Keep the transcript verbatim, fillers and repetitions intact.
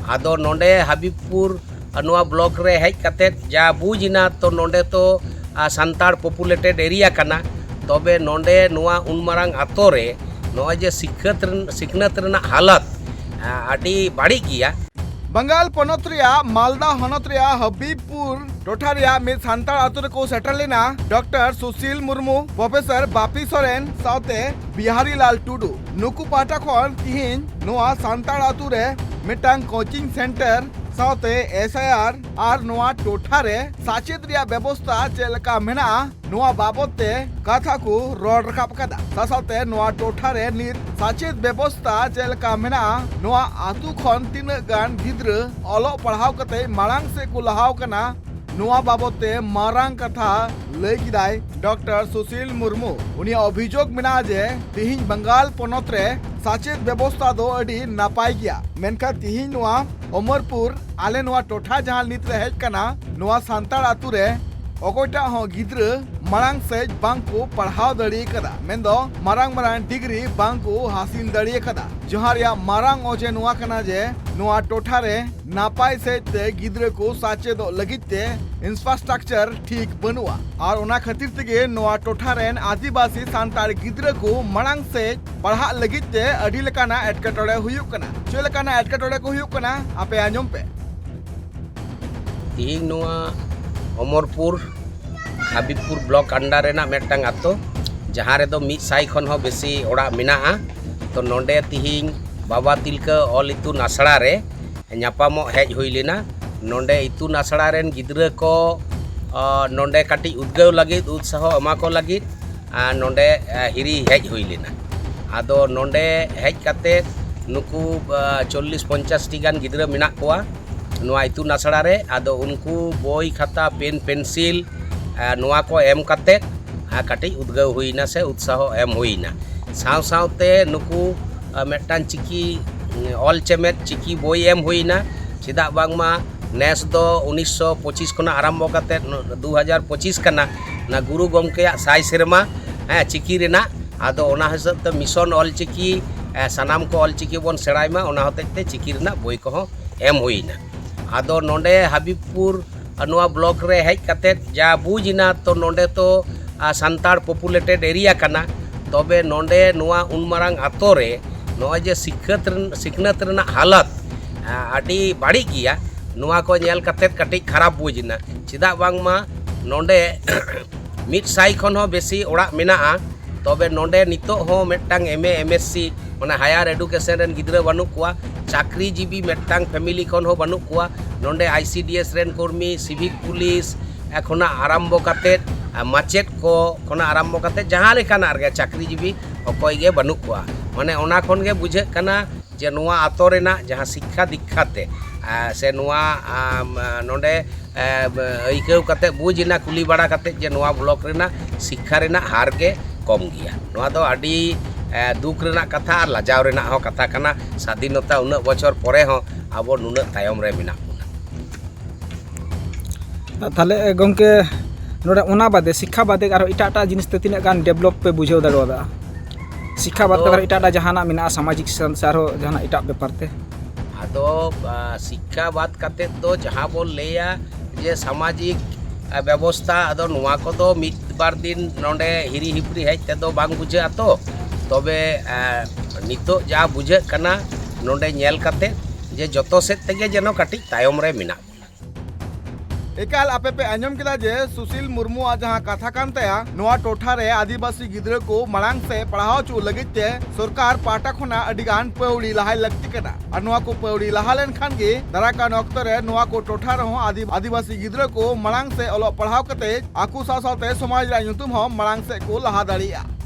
ᱟᱫᱚ ᱱᱚᱰᱮ ᱦᱟᱵᱤᱵᱽᱯᱩᱨ, ᱟ, ᱱᱚᱣᱟ ᱵᱞᱚᱠ ᱨᱮ ᱦᱮᱡ ᱠᱟᱛᱮᱫ ᱡᱟ ᱵᱩᱡᱽ ᱮᱱᱟ, ᱛᱚ ᱱᱚᱰᱮ ᱛᱚ, ᱟ, ᱥᱟᱱᱛᱟᱲ ᱯᱚᱯᱩᱞᱮᱴᱮᱰ ᱮᱨᱤᱭᱟ ᱠᱟᱱᱟ᱾ ᱛᱚᱵᱮ ᱱᱚᱰᱮ ᱱᱚᱣᱟ ᱩᱱ ᱢᱟᱨᱟᱝ ᱟᱛᱳ ᱨᱮ ᱱᱚᱜᱼᱚᱭ ᱡᱮ ᱥᱤᱠᱷᱟᱹᱛ ᱨᱮᱱ-, ᱥᱤᱠᱷᱱᱟᱹᱛ ᱨᱮᱱᱟᱜ ᱦᱟᱞᱚᱛ, ᱟ, ᱟᱹᱰᱤ ᱵᱟᱹᱲᱤᱡ ᱜᱮᱭᱟ᱾ ᱵᱟᱝᱜᱟᱞ ᱯᱚᱱᱚᱛ ᱨᱮᱭᱟᱜ ᱢᱟᱞᱫᱟ ᱦᱚᱱᱚᱛ ᱨᱮᱭᱟᱜ ᱦᱟᱵᱤᱵᱽᱯᱩᱨ ᱴᱚᱴᱷᱟ ᱨᱮᱭᱟᱜ ᱢᱤᱫ ᱥᱟᱱᱛᱟᱲ ᱟᱛᱳ ᱨᱮᱠᱚ ᱥᱮᱴᱮᱨ ᱞᱮᱱᱟ ᱰᱚᱠᱴᱚᱨ ᱥᱩᱥᱤᱞ ᱢᱩᱨᱢᱩ, ᱯᱨᱚᱯᱷᱮᱥᱚᱨ ᱵᱟᱯᱤ ᱥᱚᱨᱮᱱ ᱥᱟᱶᱛᱮ ᱵᱤᱦᱟᱨᱤ ᱞᱟᱞ ᱴᱩᱰᱩ᱾ ᱱᱩᱠᱩ ᱯᱟᱦᱴᱟ ᱠᱷᱚᱱ ᱛᱤᱦᱤᱧ ᱱᱚᱣᱟ ᱥᱟᱱᱛᱟᱲ ᱟᱛᱳ ᱨᱮ ᱢᱤᱫᱴᱟᱝ ᱠᱳᱪᱤᱝ ᱥᱮᱱᱴᱟᱨ ᱥᱟᱶᱛᱮ ᱮᱥ ᱟᱭ ᱟᱨ ᱟᱨ ᱱᱚᱣᱟ ᱴᱚᱴᱷᱟ ᱨᱮ ᱥᱟᱪᱮᱫ ᱨᱮᱭᱟᱜ ᱵᱮᱵᱚᱥᱛᱟ ᱪᱮᱫ ᱞᱮᱠᱟ ᱢᱮᱱᱟᱜᱼᱟ, ᱱᱚᱣᱟ ᱵᱟᱵᱚᱛ ᱛᱮ ᱠᱟᱛᱷᱟ ᱠᱚ ᱨᱚᱲ ᱨᱟᱠᱟᱵ ᱟᱠᱟᱫᱟ᱾ ᱥᱟᱶᱛᱮ ᱱᱚᱣᱟ ᱴᱚᱴᱷᱟ ᱨᱮ ᱱᱤᱛ ᱥᱟᱪᱮᱫ ᱵᱮᱵᱚᱥᱛᱟ ᱪᱮᱫ ᱞᱮᱠᱟ ᱢᱮᱱᱟᱜᱼᱟ, ᱱᱚᱣᱟ ᱟᱛᱳ ᱠᱷᱚᱱ ᱛᱤᱱᱟᱹᱜ ᱜᱟᱱ ᱜᱤᱫᱽᱨᱟᱹ ᱚᱞᱚᱜ ᱯᱟᱲᱦᱟᱣ ᱠᱟᱛᱮ ᱢᱟᱲᱟᱝ ᱥᱮᱫ ᱠᱚ ᱞᱟᱦᱟᱣ ᱠᱟᱱᱟ, ᱱᱚᱣᱟ ᱵᱟᱵᱚᱛ ᱛᱮ ᱢᱟᱨᱟᱝ ᱠᱟᱛᱷᱟ ᱞᱟᱹᱭ ᱠᱮᱫᱟᱭ ᱰᱚᱠᱴᱚᱨ ᱥᱩᱥᱤᱞ ᱢᱩᱨᱢᱩ᱾ ᱩᱱᱤᱭᱟᱜ ᱚᱵᱷᱤᱡᱳᱜᱽ ᱢᱮᱱᱟᱜᱼᱟ ᱡᱮ ᱛᱤᱦᱤᱧ ᱵᱟᱝᱜᱟᱞ ᱯᱚᱱᱚᱛ ᱨᱮ ᱥᱟᱪᱮᱫ ᱵᱮᱵᱚᱥᱛᱟ ᱫᱚ ᱟᱹᱰᱤ ᱱᱟᱯᱟᱭ ᱜᱮᱭᱟ, ᱢᱮᱱᱠᱷᱟᱱ ᱛᱤᱦᱤᱧ ᱱᱚᱣᱟ ᱚᱢᱚᱨᱯᱩᱨ, ᱟᱞᱮ ᱱᱚᱣᱟ ᱴᱚᱴᱷᱟ ᱡᱟᱦᱟᱸ ᱱᱤᱛ ᱞᱮ ᱦᱮᱡ ᱠᱟᱱᱟ, ᱱᱚᱣᱟ ᱥᱟᱱᱛᱟᱲ ᱟᱛᱳ ᱨᱮ ᱚᱠᱚᱭᱴᱟᱜ ᱦᱚᱸ ᱜᱤᱫᱽᱨᱟᱹ ᱢᱟᱲᱟᱝ ᱥᱮᱫ ᱵᱟᱝ ᱠᱚ ᱯᱟᱲᱦᱟᱣ ᱫᱟᱲᱮ ᱠᱟᱫᱟ, ᱢᱮᱱᱫᱚ ᱢᱟᱨᱟᱝ ᱢᱟᱨᱟᱝ ᱰᱤᱜᱽᱨᱤ ᱵᱟᱝ ᱠᱚ ᱦᱟᱥᱤᱞ ᱫᱟᱲᱮ ᱠᱟᱫᱟ᱾ ᱡᱟᱦᱟᱸ ᱨᱮᱭᱟᱜ ᱢᱟᱨᱟᱝ ᱚᱡᱮ ᱱᱚᱣᱟ ᱠᱟᱱᱟ ᱡᱮ ᱱᱚᱣᱟ ᱴᱚᱴᱷᱟ ᱨᱮ ᱱᱟᱯᱟᱭ ᱥᱮᱫ ᱛᱮ ᱜᱤᱫᱽᱨᱟᱹ ᱠᱚ ᱥᱟᱪᱮᱫᱚᱜ ᱞᱟᱹᱜᱤᱫ ᱛᱮ ᱤᱱᱯᱷᱨᱟᱥᱴᱨᱟᱠᱪᱟᱨ ᱴᱷᱤᱠ ᱵᱟᱹᱱᱩᱜᱼᱟ᱾ ᱟᱨ ᱚᱱᱟ ᱠᱷᱟᱹᱛᱤᱨ ᱛᱮᱜᱮ ᱱᱚᱣᱟ ᱴᱚᱴᱷᱟ ᱨᱮᱱ ᱟᱹᱫᱤᱵᱟᱹᱥᱤ ᱥᱟᱱᱛᱟᱲ ᱜᱤᱫᱽᱨᱟᱹ ᱠᱚ ᱢᱟᱲᱟᱝ ᱥᱮᱫ ᱯᱟᱲᱦᱟᱜ ᱞᱟᱹᱜᱤᱫ ᱛᱮ ᱟᱹᱰᱤ ᱞᱮᱠᱟᱱᱟᱜ ᱮᱴᱠᱮᱴᱚᱬᱮ ᱦᱩᱭᱩᱜ ᱠᱟᱱᱟ᱾ ᱪᱮᱫ ᱞᱮᱠᱟᱱᱟᱜ ᱮᱴᱠᱮᱴᱚᱬᱮ ᱠᱚ ᱦᱩᱭᱩᱜ ᱠᱟᱱᱟ, ᱟᱯᱮ ᱟᱸᱡᱚᱢ ᱯᱮ᱾ ᱛᱤᱦᱤᱧ ᱱᱚᱣᱟ ᱚᱢᱚᱨᱯᱩᱨ, ᱦᱟᱵᱤᱵᱽᱯᱩᱨ ᱵᱞᱚᱠ ᱟᱱᱰᱟᱨ ᱨᱮᱱᱟᱜ ᱢᱤᱫᱴᱟᱝ ᱟᱛᱳ, ᱡᱟᱦᱟᱸ ᱨᱮᱫᱚ ᱢᱤᱫ ᱥᱟᱭ ᱠᱷᱚᱱ ᱦᱚᱸ ᱵᱮᱥᱤ ᱚᱲᱟᱜ ᱢᱮᱱᱟᱜᱼᱟ᱾ ᱛᱚ ᱱᱚᱰᱮ ᱛᱤᱦᱤᱧ ᱵᱟᱵᱟ ᱛᱤᱞᱠᱟᱹ ᱚᱞ ᱤᱛᱩᱱ ᱟᱥᱲᱟ ᱨᱮ ᱧᱟᱯᱟᱢᱚᱜ ᱦᱮᱡ ᱦᱩᱭ ᱞᱮᱱᱟ᱾ ᱱᱚᱰᱮ ᱤᱛᱩᱱ ᱟᱥᱲᱟ ᱨᱮᱱ ᱜᱤᱫᱽᱨᱟᱹ ᱠᱚ, ᱟ, ᱱᱚᱰᱮ ᱠᱟᱹᱴᱤᱡ ᱩᱫᱽᱜᱟᱹᱣ ᱞᱟᱹᱜᱤᱫ, ᱩᱛᱥᱟᱦᱚ ᱮᱢᱟ ᱠᱚ ᱞᱟᱹᱜᱤᱫ, ᱟ, ᱱᱚᱰᱮ, ᱟ, ᱦᱤᱨᱤ ᱦᱮᱡ ᱦᱩᱭ ᱞᱮᱱᱟ᱾ ᱟᱫᱚ ᱱᱚᱰᱮ ᱦᱮᱡ ᱠᱟᱛᱮ ᱱᱩᱠᱩ, ᱟ, ᱪᱚᱞᱞᱤᱥ ᱯᱚᱧᱪᱟᱥ ᱴᱤ ᱜᱟᱱ ᱜᱤᱫᱽᱨᱟᱹ ᱢᱮᱱᱟᱜ ᱠᱚᱣᱟ ᱱᱚᱣᱟ ᱤᱛᱩᱱ ᱟᱥᱲᱟ ᱨᱮ᱾ ᱟᱫᱚ ᱩᱱᱠᱩ ᱵᱳᱭ, ᱠᱷᱟᱛᱟ, ᱯᱮᱱ, ᱯᱮᱱᱥᱤᱞ, ᱟ, ᱱᱚᱣᱟ ᱠᱚ ᱮᱢ ᱠᱟᱛᱮ, ᱟ, ᱠᱟᱹᱴᱤᱡ ᱩᱫᱽᱜᱟᱹᱣ ᱦᱩᱭᱱᱟ ᱥᱮ ᱩᱛᱥᱟᱦᱚ ᱮᱢ ᱦᱩᱭᱱᱟ᱾ ᱥᱟᱶ ᱥᱟᱶᱛᱮ ᱱᱩᱠᱩ, ᱟ, ᱢᱤᱫᱴᱟᱝ ᱪᱤᱠᱤ, ᱚᱞ ᱪᱮᱢᱮᱫ ᱪᱤᱠᱤ ᱵᱳᱭ ᱮᱢ ᱦᱩᱭᱱᱟ᱾ ᱪᱮᱫᱟᱜ ᱵᱟᱝᱢᱟ ᱱᱮᱥ ᱫᱚ ᱩᱱᱤᱥᱥᱚ ᱯᱚᱸᱪᱤᱥ ᱠᱷᱚᱱᱟᱜ ᱟᱨᱟᱢᱵᱚ ᱠᱟᱛᱮ ᱫᱩ ᱦᱟᱡᱟᱨ ᱯᱚᱸᱪᱤᱥ ᱠᱟᱱᱟ, ᱚᱱᱟ ᱜᱩᱨᱩ ᱜᱚᱢᱠᱮᱭᱟᱜ ᱥᱟᱭ ᱥᱮᱨᱢᱟ, ᱦᱮᱸ, ᱪᱤᱠᱤ ᱨᱮᱱᱟᱜ᱾ ᱟᱫᱚ ᱚᱱᱟ ᱦᱤᱥᱟᱹᱵ ᱛᱮ ᱢᱤᱥᱚᱱ ᱚᱞ ᱪᱤᱠᱤ, ᱮ, ᱥᱟᱱᱟᱢ ᱠᱚ ᱚᱞ ᱪᱤᱠᱤ ᱵᱚᱱ ᱥᱮᱬᱟᱭ ᱢᱟ, ᱚᱱᱟ ᱦᱚᱛᱮᱡ ᱛᱮ ᱪᱤᱠᱤ ᱨᱮᱱᱟᱜ ᱵᱳᱭ ᱠᱚᱦᱚᱸ ᱮᱢ ᱦᱩᱭᱱᱟ᱾ ᱟᱫᱚ ᱱᱚᱰᱮ ᱦᱟᱵᱤᱵᱽᱯᱩᱨ, ᱟ, ᱱᱚᱣᱟ ᱵᱞᱚᱠ ᱨᱮ ᱦᱮᱡ ᱠᱟᱛᱮᱫ ᱡᱟ ᱵᱩᱡᱽ ᱮᱱᱟ, ᱛᱚ ᱱᱚᱰᱮ ᱛᱚ, ᱟ, ᱥᱟᱱᱛᱟᱲ ᱯᱚᱯᱩᱞᱮᱴᱮᱰ ᱮᱨᱤᱭᱟ ᱠᱟᱱᱟ᱾ ᱛᱚᱵᱮ ᱱᱚᱰᱮ ᱱᱚᱣᱟ ᱩᱱ ᱢᱟᱨᱟᱝ ᱟᱛᱳ ᱨᱮ ᱱᱚᱜᱼᱚᱭ ᱡᱮ ᱥᱤᱠᱷᱟᱹᱛ ᱨᱮᱱ-, ᱥᱤᱠᱷᱱᱟᱹᱛ ᱨᱮᱱᱟᱜ ᱦᱟᱞᱚᱛ, ᱟ, ᱟᱹᱰᱤ ᱵᱟᱹᱲᱤᱡ ᱜᱮᱭᱟ᱾ ᱱᱚᱣᱟ ᱠᱚ ᱧᱮᱞ ᱠᱟᱛᱮᱫ ᱠᱟᱹᱴᱤᱡ ᱠᱷᱟᱨᱟᱯ ᱵᱩᱡᱽ ᱮᱱᱟ᱾ ᱪᱮᱫᱟᱜ ᱵᱟᱝᱢᱟ ᱱᱚᱰᱮ ᱢᱤᱫ ᱥᱟᱭ ᱠᱷᱚᱱ ᱦᱚᱸ ᱵᱮᱥᱤ ᱚᱲᱟᱜ ᱢᱮᱱᱟᱜᱼᱟ᱾ ᱛᱚᱵᱮ ᱱᱚᱰᱮ ᱱᱤᱛᱚᱜ ᱦᱚᱸ ᱢᱤᱫᱴᱟᱝ ᱮᱢ ᱮ, ᱮᱢ ᱮᱥ ᱥᱤ, ᱢᱟᱱᱮ ᱦᱟᱭᱟᱨ ᱮᱰᱩᱠᱮᱥᱚᱱ ᱨᱮᱱ ᱜᱤᱫᱽᱨᱟᱹ ᱵᱟᱹᱱᱩᱜ ᱠᱚᱣᱟ᱾ ᱪᱟᱹᱠᱨᱤᱡᱤᱵᱤ ᱢᱤᱫᱴᱟᱝ ᱯᱷᱮᱢᱤᱞᱤ ᱠᱷᱚᱱ ᱦᱚᱸ ᱵᱟᱹᱱᱩᱜ ᱠᱚᱣᱟ᱾ ᱱᱚᱰᱮ ᱟᱭ ᱥᱤ ᱰᱤ ᱮᱥ ᱨᱮᱱ ᱠᱚᱨᱢᱤ, ᱥᱤᱵᱷᱤᱠ ᱯᱩᱞᱤᱥ, ᱮ, ᱠᱷᱚᱱᱟᱜ ᱟᱨᱟᱢᱵᱚ ᱠᱟᱛᱮᱫ, ᱮ, ᱢᱟᱪᱮᱫ ᱠᱚ ᱠᱷᱚᱱᱟᱜ ᱟᱨᱟᱢᱵᱚ ᱠᱟᱛᱮᱫ ᱡᱟᱦᱟᱸ ᱞᱮᱠᱟᱱᱟᱜ ᱨᱮᱜᱮ ᱪᱟᱹᱠᱨᱤᱡᱤᱵᱤ ᱚᱠᱚᱭ ᱜᱮ ᱵᱟᱹᱱᱩᱜ ᱠᱚᱣᱟ᱾ ᱢᱟᱱᱮ ᱚᱱᱟ ᱠᱷᱚᱱ ᱜᱮ ᱵᱩᱡᱷᱟᱹᱜ ᱠᱟᱱᱟ ᱡᱮ ᱱᱚᱣᱟ ᱟᱛᱳ ᱨᱮᱱᱟᱜ ᱡᱟᱦᱟᱸ ᱥᱤᱠᱠᱷᱟ ᱫᱤᱠᱠᱷᱟ ᱛᱮ, ᱮ, ᱥᱮ ᱱᱚᱣᱟ, ᱟᱢ, ᱱᱚᱰᱮ, ᱮ, ᱟᱹᱭᱠᱟᱹᱣ ᱠᱟᱛᱮ ᱵᱩᱡᱽ ᱮᱱᱟ, ᱠᱩᱞᱤ ᱵᱟᱲᱟ ᱠᱟᱛᱮ, ᱡᱮ ᱱᱚᱣᱟ ᱵᱞᱚᱠ ᱨᱮᱱᱟᱜ ᱥᱤᱠᱠᱷᱟ ᱨᱮᱱᱟᱜ ᱦᱟᱨ ᱜᱮ ᱠᱚᱢ ᱜᱮᱭᱟ᱾ ᱱᱚᱣᱟ ᱫᱚ ᱟᱹᱰᱤ, ᱮ, ᱫᱩᱠ ᱨᱮᱱᱟᱜ ᱠᱟᱛᱷᱟ ᱟᱨ ᱞᱟᱡᱟᱣ ᱨᱮᱱᱟᱜ ᱦᱚᱸ ᱠᱟᱛᱷᱟ ᱠᱟᱱᱟ᱾ ᱥᱟᱫᱷᱤᱱᱚᱛᱟ ᱩᱱᱟᱹᱜ ᱵᱚᱪᱷᱚᱨ ᱯᱚᱨᱮ ᱦᱚᱸ ᱟᱵᱚ ᱱᱩᱱᱟᱹᱜ ᱛᱟᱭᱚᱢ ᱨᱮ ᱢᱮᱱᱟᱜ ᱵᱚᱱᱟ᱾ ᱛᱟᱦᱞᱮ ᱜᱚᱢᱠᱮ, ᱱᱚᱰᱮ ᱚᱱᱟ ᱵᱟᱫᱮ, ᱥᱤᱠᱠᱷᱟ ᱵᱟᱫᱮ ᱟᱨᱦᱚᱸ ᱮᱴᱟᱜ ᱮᱴᱟᱜ ᱡᱤᱱᱤᱥ ᱛᱮ ᱛᱤᱱᱟᱹᱜ ᱜᱟᱱ ᱰᱮᱵᱷᱞᱚᱯ ᱯᱮ ᱵᱩᱡᱷᱟᱹᱣ ᱫᱟᱲᱮᱭᱟᱫᱟ? ᱥᱤᱠᱠᱷᱟ ᱵᱟᱫ ᱟᱫᱚ ᱠᱟᱛᱮ ᱟᱨᱦᱚᱸ ᱮᱴᱟᱜ ᱮᱴᱟᱜ ᱡᱟᱦᱟᱱᱟᱜ ᱢᱮᱱᱟᱜᱼᱟ, ᱥᱟᱢᱟᱡᱤᱠ ᱥᱮ ᱥᱮ ᱟᱨᱦᱚᱸ ᱡᱟᱦᱟᱱᱟᱜ ᱮᱴᱟᱜ ᱵᱮᱯᱟᱨ ᱛᱮ? ᱟᱫᱚ, ᱟ, ᱥᱤᱠᱠᱷᱟ ᱵᱟᱫ ᱠᱟᱛᱮ ᱫᱚ ᱡᱟᱦᱟᱸ ᱵᱚᱱ ᱞᱟᱹᱭᱟ ᱡᱮ ᱥᱟᱢᱟᱡᱤᱠ, ᱟ, ᱵᱮᱵᱚᱥᱛᱷᱟ, ᱟᱫᱚ ᱱᱚᱣᱟ ᱠᱚᱫᱚ ᱢᱤᱫ ᱵᱟᱨ ᱫᱤᱱ ᱱᱚᱰᱮ ᱦᱤᱨᱤ ᱦᱤᱯᱨᱤ ᱦᱮᱡ ᱛᱮᱫᱚ ᱵᱟᱝ ᱵᱩᱡᱷᱟᱹᱜᱼᱟ ᱛᱚ᱾ ᱛᱚᱵᱮ, ᱟ, ᱱᱤᱛᱚᱜ ᱡᱟ ᱵᱩᱡᱷᱟᱹᱜ ᱠᱟᱱᱟ ᱱᱚᱰᱮ ᱧᱮᱞ ᱠᱟᱛᱮ, ᱡᱮ ᱡᱚᱛᱚ ᱥᱮᱫ ᱛᱮᱜᱮ ᱡᱮᱱᱚ ᱠᱟᱹᱴᱤᱡ ᱛᱟᱭᱚᱢ ᱨᱮ ᱢᱮᱱᱟᱜ ᱵᱚᱱᱟ᱾ ᱮᱠᱟᱞ, ᱟᱯᱮ ᱯᱮ ᱟᱸᱡᱚᱢ ᱠᱮᱫᱟ ᱡᱮ ᱥᱩᱥᱤᱞ ᱢᱩᱨᱢᱩᱣᱟᱜ ᱡᱟᱦᱟᱸ ᱠᱟᱛᱷᱟ ᱠᱟᱱ ᱛᱟᱭᱟ, ᱱᱚᱣᱟ ᱴᱚᱴᱷᱟ ᱨᱮ ᱟᱹᱫᱤᱵᱟᱹᱥᱤ ᱜᱤᱫᱽᱨᱟᱹ ᱠᱚ ᱢᱟᱲᱟᱝ ᱥᱮᱫ ᱯᱟᱲᱦᱟᱣ ᱦᱚᱪᱚ ᱞᱟᱹᱜᱤᱫ ᱛᱮ ᱥᱚᱨᱠᱟᱨ ᱯᱟᱦᱴᱟ ᱠᱷᱚᱱᱟᱜ ᱟᱹᱰᱤ ᱜᱟᱱ ᱯᱟᱹᱣᱲᱤ ᱞᱟᱦᱟᱭ ᱞᱟᱹᱠᱛᱤ ᱠᱟᱱᱟ᱾ ᱟᱨ ᱱᱚᱣᱟ ᱠᱚ ᱯᱟᱹᱣᱲᱤ ᱞᱟᱦᱟ ᱞᱮᱱᱠᱷᱟᱱ ᱜᱮ ᱫᱟᱨᱟᱭ ᱠᱟᱱ ᱚᱠᱛᱚ ᱨᱮ ᱱᱚᱣᱟ ᱠᱚ ᱴᱚᱴᱷᱟ ᱨᱮᱦᱚᱸ ᱟᱹᱫᱤ-, ᱟᱹᱫᱤᱵᱟᱹᱥᱤ ᱜᱤᱫᱽᱨᱟᱹ ᱠᱚ ᱢᱟᱲᱟᱝ ᱥᱮᱫ ᱚᱞᱚᱜ ᱯᱟᱲᱦᱟᱣ ᱠᱟᱛᱮ ᱟᱠᱚ ᱥᱟᱶ ᱥᱟᱶᱛᱮ ᱥᱚᱢᱟᱡᱽ ᱨᱮᱭᱟᱜ ᱧᱩᱛᱩᱢ ᱦᱚᱸ ᱢᱟᱲᱟᱝ ᱥᱮᱫ ᱠᱚ ᱞᱟᱦᱟ ᱫᱟᱲᱮᱭᱟᱜᱼᱟ᱾